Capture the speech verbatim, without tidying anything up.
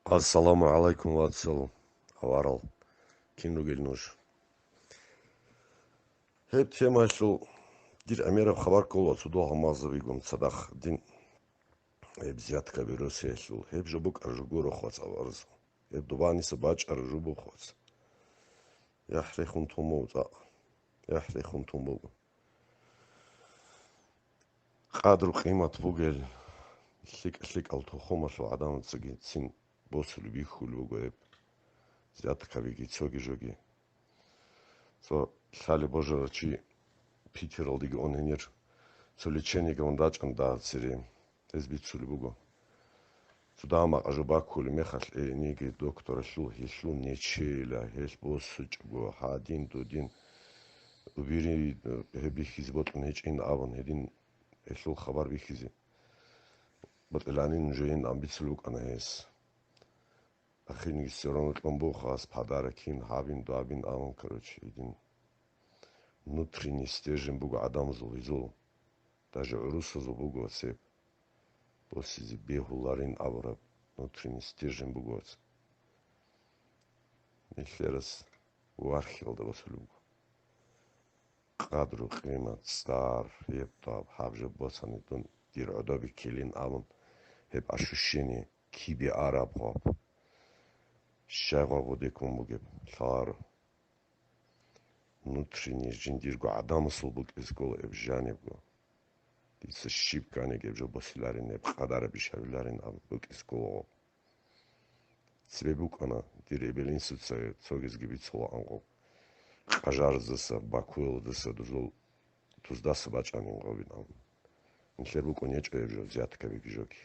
Ассаламу гӀалайкум, вацал аварал. Кин ругел нуж? Гьеб темаялъул дир гӀемераб хабар ккола цо дол гьамазабигун цадахъ дин, гьеб взятка беросиялъул. Гьеб жо букӀар жо гуро, хвац аварзу. Гьеб добаниса бачӀар жо бу, хвац. ЯхӀ рехун тун буго цӀакъ. ЯхӀ рехун тун буго. Къадру-къимат бугел, лъикӀ-лъикӀал тухумалъул гӀадамацаги цин босулеб бихьулеб буго гьеб взяткабиги цоги жоги. Цо лъалеб божарав чи Питералдеги ун гьенир, цо лечениеги ун дачӀан дагьаб цере. Гьез бицулеб буго. Цо дагьа-макъа жо баккулеб мехалъ, гьениги докторалъул гьелъул нечейила, гьелъ босичӀого, гьадин-дудин, убери, гьеб бихьизе бокьун гьечӀин абун, гьедин гьелъул хабар бихьизе бокьиланин жойин абун бицулеб букӀана гьес. Ахирниги все равно кьун буго хас подарок кин, гьабин-дабин абун, короче, гьедин. Внутренний стержень буго гӀадамазул гьезул. Даже гӀурусазул буго цеб. Босизе бегьуларин абураб внутренний стержень буго. Нилъерас вархьилда босулеб буго. Къадру-къимат, цӀар, гьеб тӀаб, гьаб жо боцани дун, дир гӀодобе ккелин абун, гьеб ощущение кибе араб гъаб. Щай гъаб гъодеккун бугеб, лъаларо. Внутренний жиндирго гӀадамасул букӀиз ккола гьеб жанибго. Дица щиб ккани гьеб жо босиларин, гьеб къадараб иш гьабиларин абун букӀиз ккола гъо. Цебе букӀана дир эбел-инсуца цогизги бицулаан гъо. Къажарзаса, Бакуялдаса дузул туздаса бачӀанин гъобин абун. Нилъер букӀун гьечӀо гьеб жо, взяткабиги жоги.